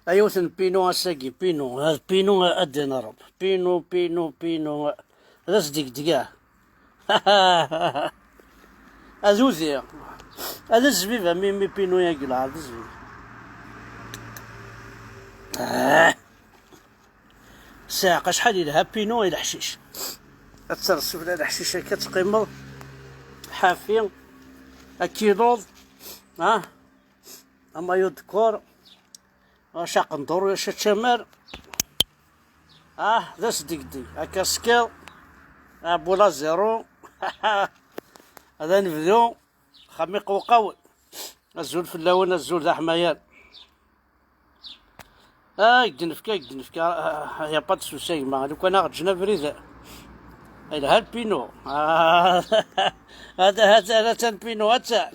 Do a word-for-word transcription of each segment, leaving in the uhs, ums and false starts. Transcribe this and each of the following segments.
A yiwet n pinu ass-agi, pinu, ad pinu ad d-inerb. Pinu, pinu, pinu. Ad as-degdgeɣ. Ad udiɣ. Ad azbib am imi pinu-agi lɛar d azbib. Ah. Saɛeq acḥal yelha pinu i leḥcic. Ad terreḍ sufella leḥcic akka teqqimeḍ. Ḥafi. Akiluḍ. Ah. Amayu d kkor. Acu aqendur, acu ččamar. Ah, d asdegdeg. Akka teskiḍ. Ah, bula zéro. Ad nebdu. Xami qewqawen. Azul fell-awen, azul d aḥmayan. Ah, i d-nefka, i d-nefka. Ah, y a pas de souci, gma. Lukan aɣ-ǧǧen abrid. Yelha lpinu. Ah, hada, hada, hada atan pinu, atan.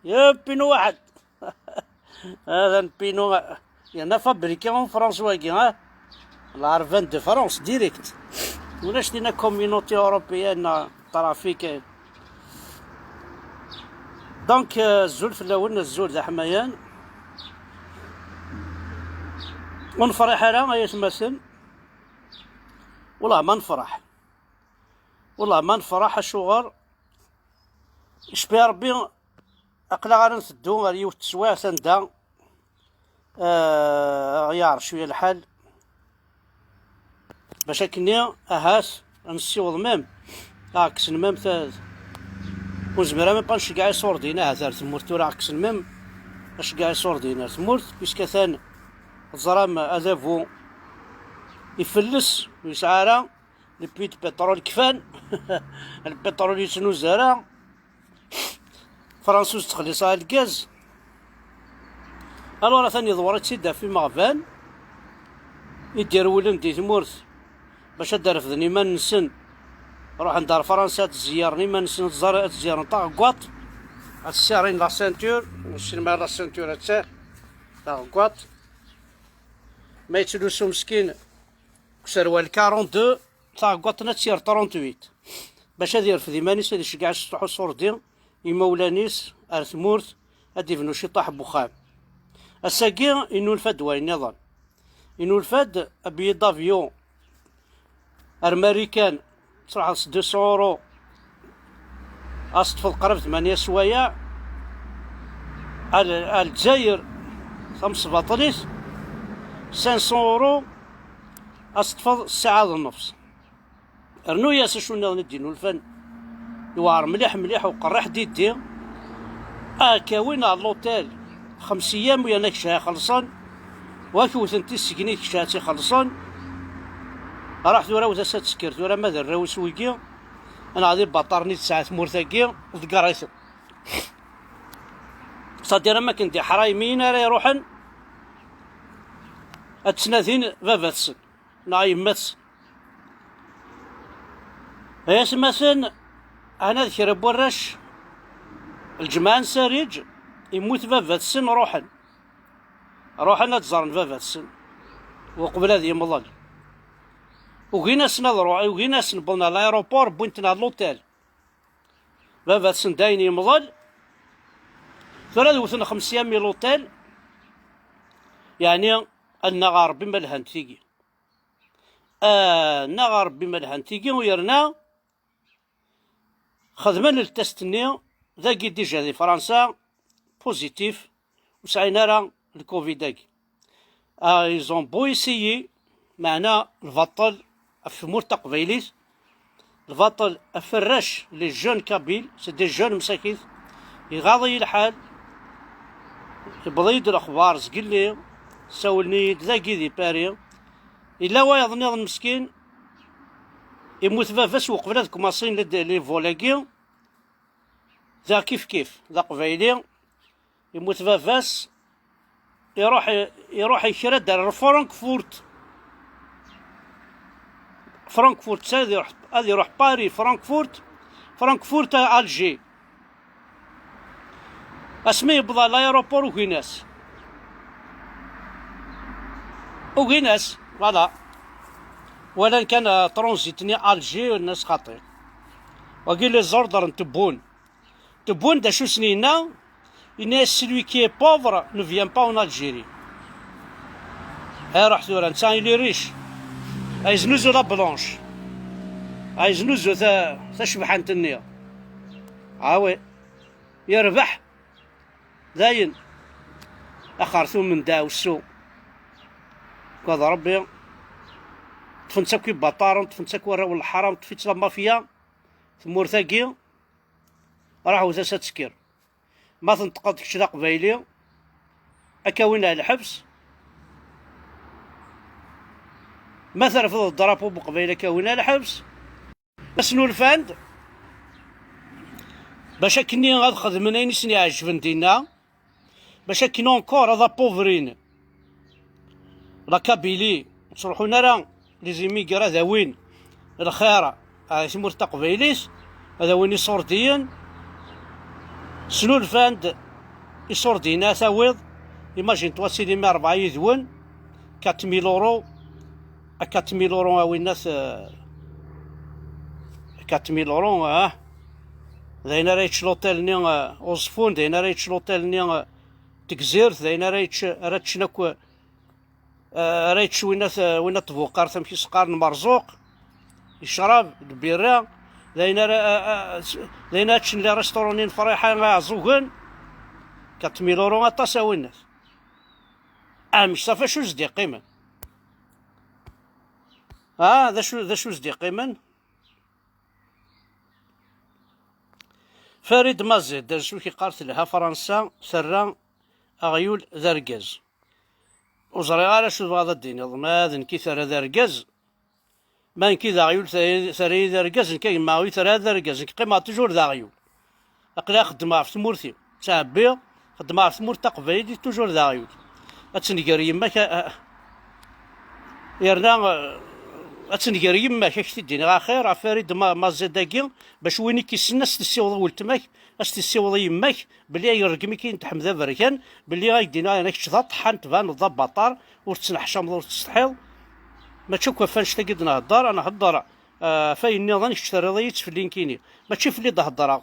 Ya pinu waḥed. Hada n pinu, yerna fabriqué en France wagi, ha? Lɛerban de France, direct. Ulac dinna communauté européenne, trafic. Donc, euh, azul fell-awen, azul d aḥmayan. Ur nefṛiḥ ara, ay atmaten. Wellah ma nefṛeḥ. Wellah ma nefṛeḥ, acuɣer? Icbi Ṛebbi, aql-aɣ ara nteddu ɣer yiwet teswiɛt anda, eh, aɣ-yaɛer cwiya lḥal. Bac akkenni, ahat, ad nessiweḍ même, ad kksen même ta-, ur nezmir ara même pas nceggeɛ iṣurdiyen ahat ar tmurt tura, ad kksen même, ad nceggeɛ iṣurdiyen ar tmurt, puisque atan teẓram adabu ifelles, ur yesɛi ara, les puits de pétrole kfan, lpiṭrul yettnuz ara, Fransa ur tettxelliṣ ara lgaz. Alors atan yeḍwer-itt-id ɣef imeɣban i d-irewlen di tmurt bac ad d-refden iman-nsen, ruḥen-d ar Fransa ad ttẓeyyiren iman-nsen, ad ẓer-, ad ttẓeyyiren taɣeggaṭ, ad ssirin la ceinture, ur ssinen ara la ceinture atta, taɣeggaṭ. Ma yettlusu meskin userwal quarante-deux, taɣeggaṭ-nni ad tt-yerr trente-huit. Bac ad yerfed iman-is, ad iceggeɛ acuṭuḥ uṣurdi, imawlan-is, ar tmurt, ad d-ibnu ciṭuḥ n wexxam. Ass-agi, innulfa-d wayen nniḍen. Innulfa-d billet d'avion ar Marikan, truḥeḍ s deux cents euros, ad teṭṭfeḍ qrib tmanya swayeɛ, ar, ar Lezzayer tamesbaṭlit, cinq cents euros, ad teṭṭfeḍ ssaɛa d nnefs. Rnu-yas acu nniḍen i d-innulfan, yewɛer mliḥ mliḥ, uqerriḥ diddi, ad k-awin ar l'hôtel, xems eyyam yerna kečč ad ixellṣen, wa k-wten tisegni kečč ad tt-ixellṣen. Ruḥ tura, wet-as ad tekker tura, ma d arraw-is wigi, neɣ d ibaṭaren i tesɛa tmurt-agi, ḍegger-iten. C'est-à-dire am akken d iḥraymiyen ara iruḥen ad ttnadin baba-tsen neɣ yemma-tsen. Ay atmaten, ɛna d kra n warrac, lǧemɛa n Sariǧ, yemmut baba-tsen, ruḥen. Ruḥen ad ẓren baba-tsen uqbel ad yemḍel. Ugin-asen ad ruḥ-, ugin-asen, bon, à l'aéroport, wwin-ten ar l'hôtel. Baba-tsen dayen yemḍel. Tura ad wten xemsa eyyam i l'hôtel. Yeɛni, annaɣ a Ṛebbi ma lhant tigi. Annaɣ a Ṛebbi ma lhant tigi, u yerna xedmen le test-nni dagi déjà di Fransa, positif, ur sɛin ara le covid-agi. Ah, ils ont beau essayer, meɛna lbaṭel ɣef tmurt taqbaylit, lbaṭel ɣef arrac, les jeunes kabyles, c'est des jeunes msakit, iɣaḍ-iyi lḥal, yewweḍ-iyi-d lexbar zgelli, sawlen-iyi-d dagi di Paris, yella wayeḍ nniḍen meskin, yemmut baba-s uqbel ad kmaṣin les, les vols-agi, da kif kif, d aqbayli, yemmut baba-s, iruḥ, iruḥ ikra-d ar Frankfurt. Frankfurt, ad iruḥ, ad iruḥ Paris, Frankfurt, Frankfurt, Alger. Asmi yewweḍ ɣer l'aéroport, ugin-as. Ugin-as, voilà. Walan kan, euh, transit-nni Alger, nnas xaṭi. Wagi les ordres n Tebboune. Tebboune d acu sen-yenna? Yenna-yas, celui qui est pauvre ne vient pas en Algérie. Iruḥ tura, netta il est riche. Ay znuzu la blanche. Ay znuzu ta-, tacebḥant-nni. Ah oui. Yerbeḥ. Dayen. Axertum n ddaɛwessu. Akkad Rebbi. Ṭṭfen-tt akk ibaṭaren, ṭṭfen-tt akk warraw n lḥaram, ṭṭef-itt la mafia. Tmurt-agi. Ruḥ wet-as ad tekker. Ma tenṭqeḍ kečč d aqbayli, ad k-awin ar lḥebs. Ma terfdeḍ drapeau n uqbayli, ad k-awin ar lḥebs. Snulfan-d bac akkenni ad xedmen ayen i sen-iɛejben dinna, bac akken encore ad appauvrin la Kabylie, ur ttruḥun ara les immigrés ad awin lxir ɣer tmurt taqbaylit, ad awin iṣurdiyen. Snulfan-d iṣurdiyen ara tawiḍ, imagine-toi, ad tilim rebɛa yid-wen, quatre mille euros, à quatre mille euros a winnat, euh, quatre mille euros, ah. D ayen ara yečč l'hôtel-nni, euh, Uẓeffun, d ayen ara yečč l'hôtel-nni, euh, Tegzirt, d ayen ara yečč, ara ččen akk, euh, ara yečč winna t-, winna tbuqart, amek i s-qqaren, Merzuq, yecrab, lbirra, d ayen ara, euh, euh, d ayen ara ččen les restaurants-nni n Friḥa Iɛeẓẓugen. Quatre mille euros aṭas a winnat. Amek ṣafi acu s-d-iqqimen? Ah, d acu, d acu s-d-iqqimen? Farid Mazed, d acu k-iqqar telha Fransa, terra aɣyul d argaz. Ur ẓriɣ ara acu tebɣiḍ ad d-tiniḍ, ma d nekk i terra d argaz, ma nekk i d aɣyul terra-yi d argaz, nekk a yemma i terra d argaz, nekk qqimeɣ toujours d aɣyul. Aql-i xeddmeɣ ɣef tmurt-iw, ttɛebbiɣ, xeddmeɣ ɣef tmurt taqbaylit, toujours d aɣyul. Ad tenger yemma-k, a, a, yerna, eh, ad tenger yemma-k, ad k-t-id-iniɣ axir, ɣef Farid Ma-, Mazed-agi, bac win i k-issnen, ad s-tessiwḍ i weltma-k, ad s-tessiwḍ i yemma-k, belli ay iṛeggem-ik-in Ḥmed Aberkan, belli ay d-iniɣ, yerna kečč d aṭeḥḥan, tbaneḍ d abaṭar, ur tettneḥcameḍ, ur tettsetḥiḍ. Mačči akk ɣef annect-agi d-nhedder, ad nhedder, eh, ɣef ayen nniḍen, kečč terriḍ-iyi-tt fell-i nekkini. Mačči fell-i d-heddreɣ.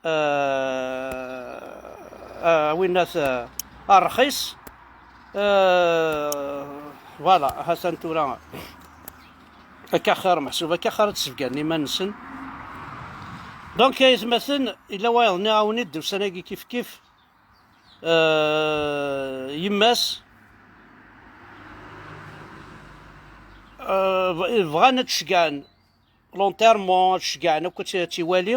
Eh, eh, winnat, eh, ṛxis. Eh, voilà, ha-t-an tura. Akka xir meḥsub, akka xir ad d-sbegren iman-nsen. Donc, ay atmaten, yella wayeḍ nniɣ-awen-id ussan-agi kif kif. Eh, yemma-s, eh, bɣan ad ceggɛen l'enterrement, ad ceggɛen akk ad tt-, ad tt-iwali.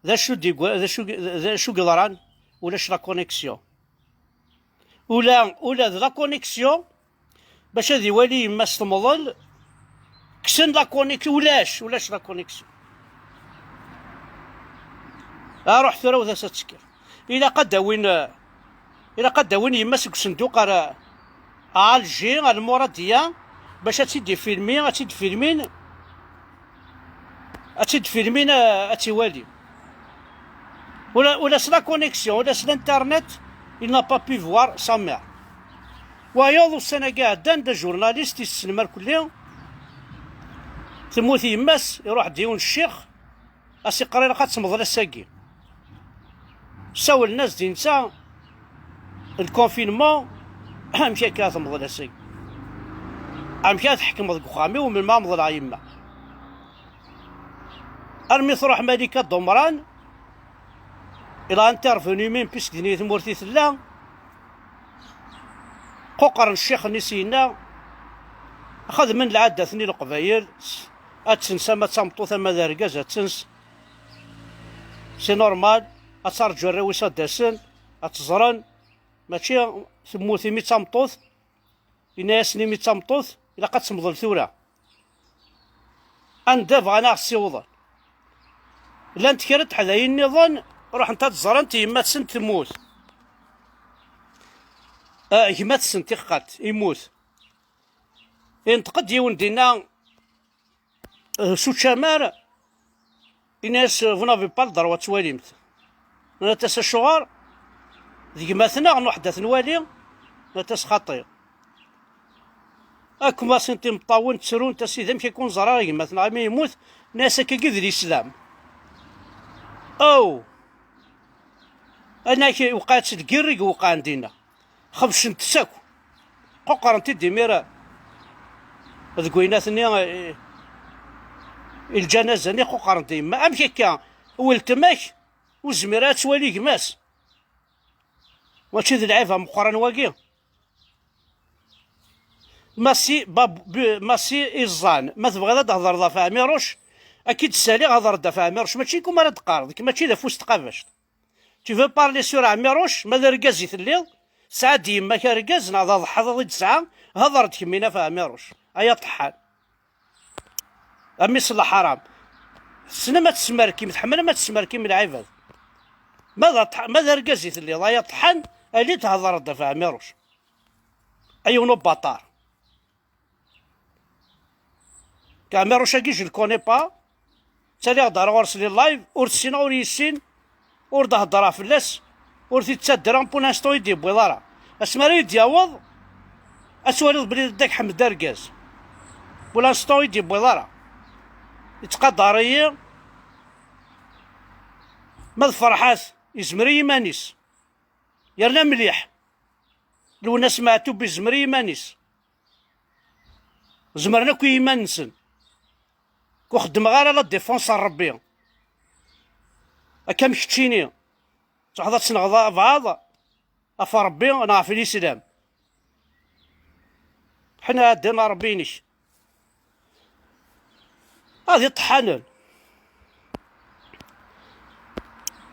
D acu d-, d acu, d acu yeḍran? Ulac la connexion. Ula, ula d la connexion, bac ad iwali yemma-s temḍel, kksen la connexion, ulac, ulac la connexion. Aruḥ tura, wet-as ad tekker. Ilaq ad d-awin, ilaq ad d-awin yemma-s seg usenduq ar, ar Alger, ar Lmuradiya, bac ad tt-id-ifilmi, ad tt-id-filmin, ad tt-id-filmin, a-, ad tt-iwali. Ula, ula s la connexion, ula s l'internet, il n'a pas pu voir sa mère. Wayeḍ ussan-agi iɛeddan d ajurnalist, yessen merkulli, temmut yemma-s, iruḥ-d yiwen ccix, a s-iqqar ilaq ad temḍel ass-agi. Sawlen-as-d i netta, le confinement, amek akka ad temḍel ass-agi? Amek ad tḥekmeḍ deg uxxam-iw melmi ad meḍleɣ yemma? Armi truḥ Malika Domran, il a intervenu même, puisque din i tmurt i tella, Quqren ccix-nni s yenna, xedmen lɛadat-nni leqbayel, ad tens ama d tameṭṭut ama d argaz ad tens. C'est normal, ad tarǧu arraw-is ad d-asen, ad tt-ẓren. Mačči temmut imi d tameṭṭut, yenna-yasen imi d tameṭṭut ilaq ad temḍel tura. Anda bɣan ad ɣ-ssiwḍen? Llant kra n teḥdayin nniḍen ruḥent ad ẓrent yemma-tsent temmut. Ah, gma-tsent iqqat immut. Inṭeq-d yiwen dinna, eh, s učamar, yenna-yas, "Vous n'avez pas le droit ad twalimt." Nna-t-as, "Acuɣer? D gma-tneɣ, nruḥ-d ad t-nwali." Nna-t-as, "Xaṭi." Akk ma sin timeṭṭawen ttrunt, "A sidi, amek ad ken-ẓreɣ a gma-tneɣ imi yemmut?" Nna-yas, "Akkagi d lislam." Aw! Anak iwqeɛ-tt lgirrig iwqeɛen dinna. Xebcent-tt akk. Quqrent-id imir deg uyennat-nni, i, i lǧanaza-nni, quqrent yemma. Amek akka? Weltma-k ur zmireɣ ad twali gma-s. Mačči d lɛib ameqqran wagi. Masi, bab, bi-, masi iẓẓan, ma tebɣiḍ ad d-thedreḍ ɣef Ɛmiruc, ad k-id-ssaliɣ, hder-d ɣef Ɛmiruc, mačči nekk umi ara d-qqareḍ, nekk mačči d afus n tqabact. Tu veux parler sur Ɛmiruc, ma d argaz i telliḍ, tesɛa-d yemma-k argaz, neɣ d aḍeḥḥaḍ i d-tesɛa, hder-d kemmini ɣef Ɛmiruc, ay aṭeḥḥan. A mmi-s n lḥaram. Tessnem ad tesmerkim, tḥemmlem ad tesmerkim lɛibad. Ma d aṭ-, ma d argaz i telliḍ, ay aṭeḥḥan, ali thedreḍ-d ɣef Ɛmiruc. Ay yiwen ubaṭar. Ɛmiruc-agi, je le connais pas. Ttaliɣ-d ar ɣur-s les lives, ur t-ssineɣ, ur yessin. Ur d-heddreɣ fell-as, ur t-id-ttadreɣ, pour l'instant ur yi-d-yewwiḍ ara. Asmi ara yi-d-yaweḍ, ad twaliḍ belli d Dda Ḥmed d argaz. Pour l'instant ur yi-d-yewwiḍ ara. Yettqadar-iyi. Ma d Ferḥat, yezmer i yiman-is. Yerna mliḥ. Lwennas Meɛtub yezmer i yiman-is. Zemren akk i yiman-nsen. Ur xeddmeɣ ara la défense ar Rebbi. Akka am keččini. Truḥeḍ ad tenɣeḍ abɛaḍ ɣef Rebbi neɣ ɣef lislam. Ḥna ɛeddan ar Rebbi-inek. Ad iṭeḥḥanen.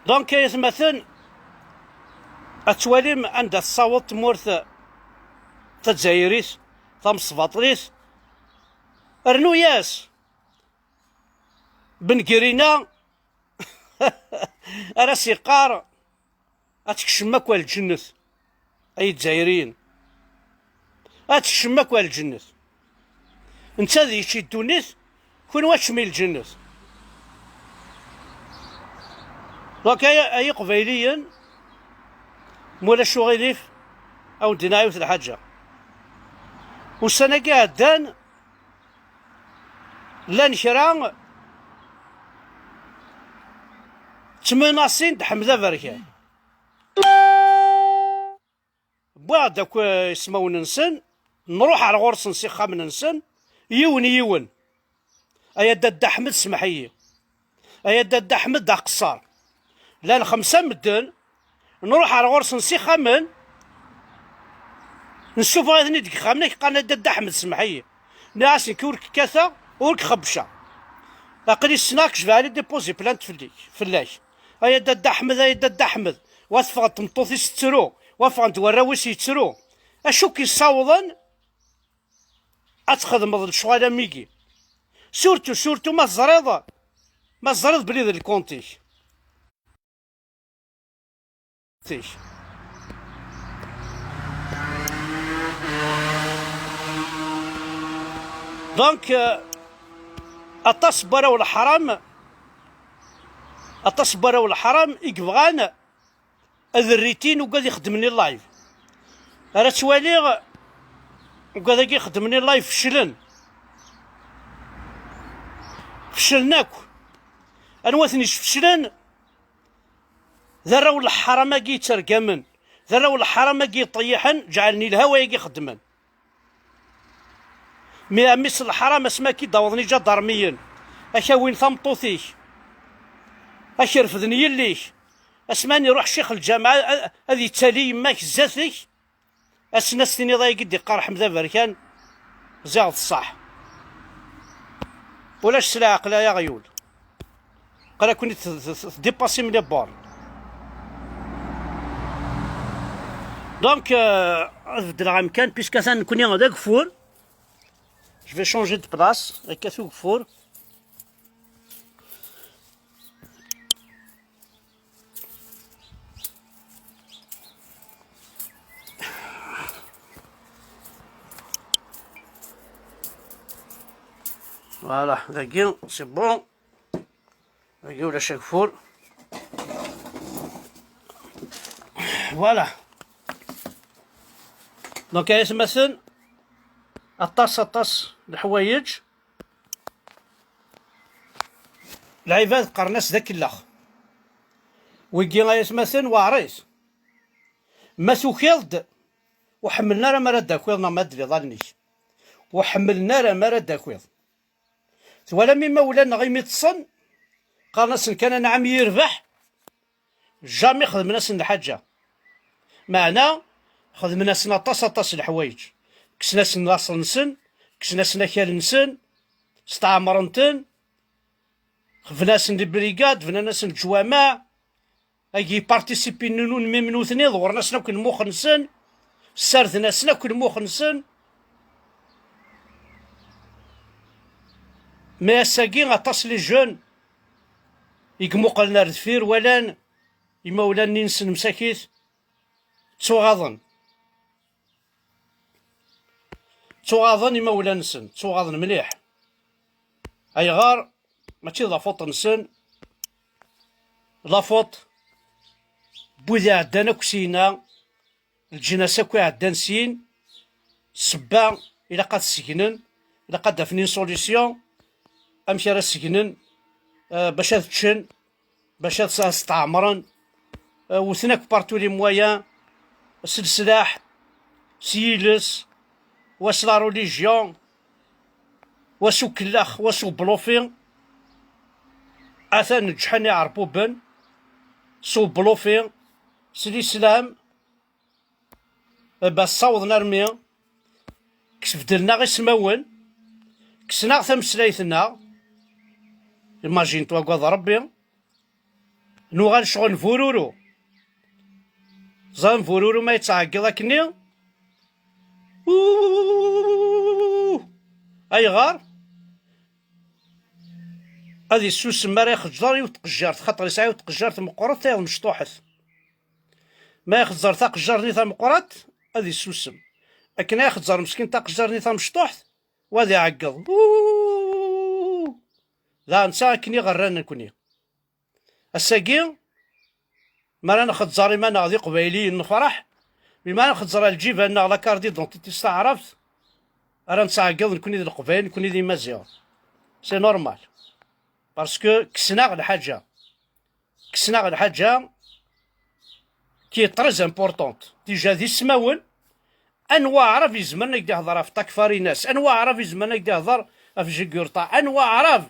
Donc, ay atmaten, ad twalim anda tessaweḍ tmurt tazzayrit, tamesbaṭlit. Rnu-yas Ben Grina ara s-iqqar: "Ad tkecmem akk ar lǧennet, ay Izzayriyen. Ad tkecmem akk ar lǧennet. Netta ad yečč i ddunit, kunwi ad teččem i lǧennet." Donc, ay, ay Iqbayliyen, ma ulac uɣilif, ad wen-d-iniɣ yiwet lḥaǧa. Ussan-agi iɛeddan, llan kra ttmenasin-d Ḥmed Aberkan. Wwiɣ-d akk ismawen-nsen, nruḥ ar ɣur-sen s ixxamen-nsen, yiwen yiwen. Ay a Dda Ḥmed, smeḥ-iyi. Ay a Dda Ḥmed, d aqeṣṣer. Llan xemsa medden, nruḥ ar ɣur-sen s ixxamen, nessufeɣ-iten-id deg ixxamen, ak qqaren a Dda Ḥmed, smeḥ-iyi. Nniɣ-asen nekk ur k-kkateɣ, ur k-xebbceɣ. Aql-i ssneɣ-k, jebɛeɣ-d dépose plainte fell-ak, fell-ak. Ay a Dda Ḥmed, ay a Dda Ḥmed. Wa teffeɣ-d tmeṭṭut-is tettru, wa ffɣen-d warraw-is yettru. Acu k-yessawḍen ad txedmeḍ lecɣal am wigi? Surtout, surtout ma teẓriḍ, ma teẓriḍ belli d lkont-ik. Donc, euh, aṭas n warraw n leḥram, aṭas n warraw n leḥram i yebɣan ad rritin ugad ixeddmen i live. Ara twaliɣ ugad-agi ixeddmen i live feclen. Feclen akk. Anwa ten-isfeclen? D arraw n leḥram-agi yettergamen, d arraw n leḥram-agi yeṭṭeyyiḥen, ǧeɛlen ilha wayagi xeddmen. Mi a mmi-s n leḥram, asmi akka i d-awḍen iǧadarmiyen, ad k-awin tameṭṭut-ik, ad k-refden yelli-k, asmi ara iruḥ ccix lǧameɛ ad, ad yettali yemma-k zdat-k, Ass-n ad s-tiniḍ ayagi d-iqqar Ḥmed Aberkan, ziɣ d ṣṣeḥ. Ulac s leɛqel ay aɣyul. Qal akk-, tdipassim les bornes. Donc, euh, ad beddleɣ amkan, puisque atan nekkni d ageffur. Je vais changer de place, akka s ugeffur. Voilà, dagi, c'est bon. Dagi ulac ageffur. Voilà. Donc, ay atmaten, aṭas, aṭas n leḥwayeǧ. Lɛibad qqaren-as d akellex. Wigi, ay atmaten, weɛrit. Ma tukiḍ-d, ur ḥemmlen ara mi ara d-takiḍ neɣ ma d-tliḍ allen-ik. Ur ḥemmlen ara mi ara d-takiḍ. Twalam imawlan-nneɣ imi ṭṭsen, qqaren-asen kan: "Anɛam yirbeḥ", jamais xedmen-asen lḥaǧa. Meɛna xedmen-asen aṭas, aṭas n leḥwayeǧ. Kksen-asen laṣel-nsen, kksen-asen akal-nsen, steɛmren-ten, bnan-asen des brigades, bnan-asen leǧwameɛ, agi partisipin nunun mim nutni, ḍewren-asen akk lmux-nsen, ssarden-asen akk lmux-nsen. Mais ass-agi, aṭas les jeunes i imuqlen ar deffir, walan imawlan-nni-nsen msakit, ttuɣaḍen. Ttuɣaḍen imawlan-nsen, ttuɣaḍen mliḥ. Ayɣer? Mačči d la faute-nsen, la faute n wid iɛeddan akk syenna, leǧnas akk iɛeddan syin. Ssebba, ilaq ad segnen, ilaq ad d-afen une solution, amek ara segnen, euh, bac ad ččen, bac ad s-, ad steɛmren, euh, wten akk partout les moyens, s leslaḥ, s yiles, wa s la religion, wa s ukellex, wa s ublufi. Atan ǧeḥḥan iɛerbuben s ublufi, s lislam. Ba ssawḍen armi kkes-, beddlen-aɣ ismawen, kksen-aɣ tameslayt-nneɣ. Imagine-toi, agad Rebbi. Nuɣal ccɣel n bururu. Ẓer n bururu ma yettɛeggiḍ akkenni. Uuh! Ayɣer? Ad issusem mi ara ixeǧǧer yiwet tqejjart, xaṭer yesɛa yiwet tqejjart meqqret, tayeḍ mecṭuḥet. Ma ixeẓẓer taqejjart-nni tameqqrant, ad issusem. Akken ay ixeẓẓer meskin taqejjart-nni tamecṭuḥt, wa ad iɛeggeḍ. Uuh! D netta akken i ɣ-rran nekni. Ass-agi, mi ara nxeẓẓer iman-nneɣ d Iqbayliyen, nefṛeḥ. Mi ara nxeẓẓer lǧiba-nneɣ, la carte d'identité s taɛrabt, ara nettɛeggiḍ nekni d Leqbayel, nekni d Imaziɣen. C'est normal. Parce que kksen-aɣ lḥaǧa. Kksen-aɣ lḥaǧa qui est très importante. Déjà d ismawen, anwa aɛrab izemren ad k-d-ihḍer ɣef Takfarinas? Anwa aɛrab izemren ad k-d-ihḍer ɣef Jigurṭa? Anwa aɛrab,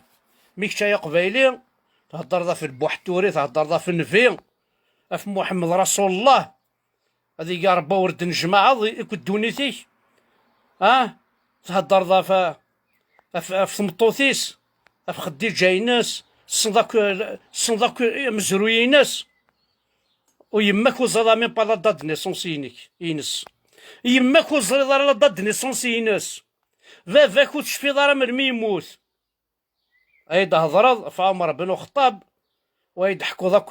mi kečč ay aqbayli, theddreḍ ɣef Lbuḥetturi, theddreḍ ɣef Nnbi, ɣef Muḥemmed Rasulullah, ad igi Ṛebbi ur d-tnejmaɛeḍ akk ddunit-ik? Ah, theddreḍ ɣef, ɣef, ɣef tmeṭṭut-is, ɣef Xeddiǧa-ines, tessneḍ akk, tessneḍ akk amezruy-ines. U yemma-k ur teẓriḍ même pas la date de naissance-inek, ines. Yemma-k ur teẓriḍ ara la date de naissance-ines. Baba-k ur tecfiḍ ara melmi yemmut. Ay d-thedreḍ ɣef Ɛumer ben Uxeṭṭab, u ay d-teḥkuḍ akk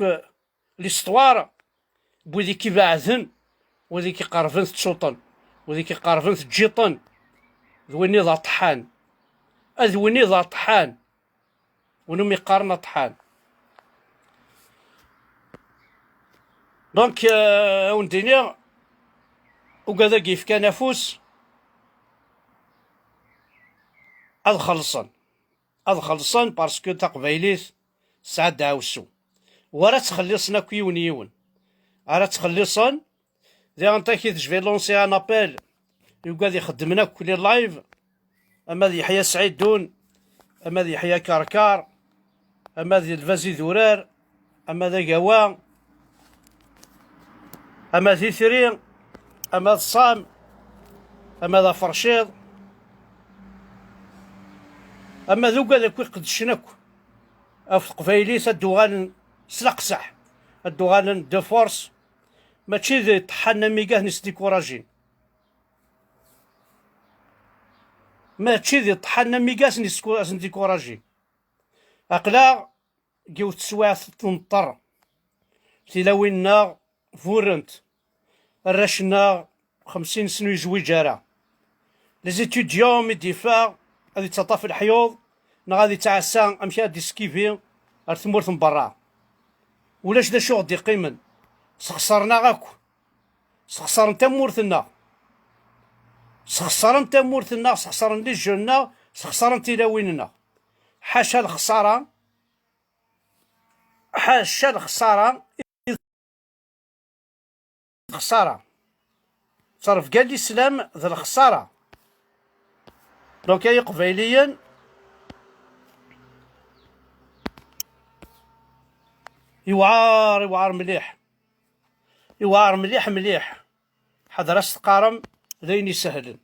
l'histoire n wid i k-ibeɛden, wid i k-iqerben tettuṭen, wid i k-iqerben teǧǧiṭen, d win i d aṭḥan. A d win i d aṭḥan, win umi qqaren aṭḥan. Donc, euh, a wen-d-iniɣ, ugad-agi yefkan afus, ad xellṣen. Ad xellṣen parce que taqbaylit tesɛa ddeɛwessu. War ad ttxelliṣen akk yiwen yiwen. Ara ttxelliṣen. Diɣen takit, je vais lancer un appel i ugad ixeddmen akk les lives, ama d Yeḥya Sɛidun, ama d Yeḥya Karkar, ama d Lbaz Idurar, ama d Agawa, ama d Itri, ama d Sam, ama d aferciḍ, ama d ugad akk iqeddcen akk ɣef teqbaylit, ad d-uɣalen s leqseḥ, ad d-uɣalen de force, mačči d ṭṭḥan amigas n isdikuraji. Mačči d ṭṭḥan amigas n isku-, n isdikuraji. Aql-aɣ deg yiwet teswiɛt tenṭer. Tilawin-nneɣ burrent. Arrac-nneɣ xemsin snu yezwiǧ ara. Les étudiants mi d-yeffeɣ ad yettaṭṭaf leḥyuḍ neɣ ad yettɛassa amek ara d-iskibi ar tmurt n berra. Ulac d acu ɣ-d-iqqimen. Sxesren-aɣ akk. Sxesren tamurt-nneɣ. Sxesren tamurt-nneɣ, sxesren les jeunes-nneɣ, sxesren tilawin-nneɣ. Ḥaca lexsara, ḥaca lexsara, lexsara. Ttrebga lislam d lexsara. Donc ay iqbayliyen, iwɛer, iwɛer mliḥ. Iwɛer mliḥ mliḥ. Ḥader as teqqarem d ayen isehlen.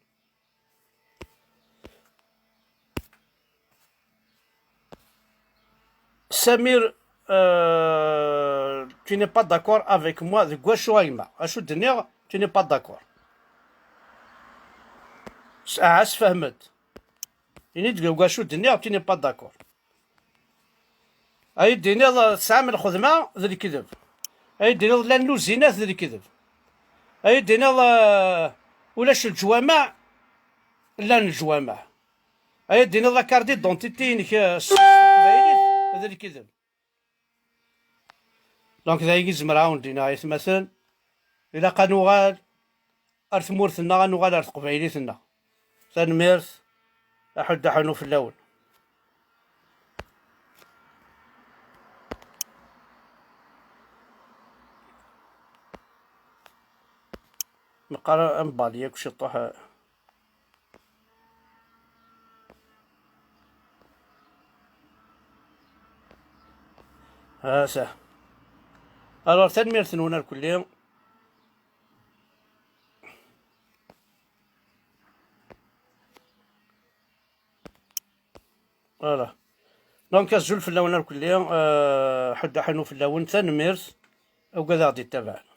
Samir, euh, tu n'es pas d'accord avec moi deg wacu a gma? Acu d-nniɣ, tu n'es pas d'accord? S-, aha, sfehmet. Ini-d deg wacu d-nniɣ, tu n'es pas d'accord. Ay d-tiniḍ tesɛam lxedma d lekdeb. Ay d-tiniḍ llan luzinat d lekdeb. Ay d-tiniḍ, euh, ulac leǧwameɛ, llan leǧwameɛ. Ay d-tiniḍ la carte d'identité-inek, euh, s s teqbaylit d lekdeb. Donc d ayagi zemreɣ ad wen-d-iniɣ ay atmaten, ilaq ad nuɣal ar tmurt-nneɣ, ad nuɣal ar teqbaylit-nneɣ. Tanemmirt, aḥuddu aḥunnu fell-awen. Meqqar amballi akk ciṭuḥ. Asa. Alors, tanemmirt-nwen ar kulli. Voilà. Donc, azul fell-awen ar kulli, euh, ḥedd aḥanu fell-awen, tanemmirt, awgad aɣ-d-ittabaɛen.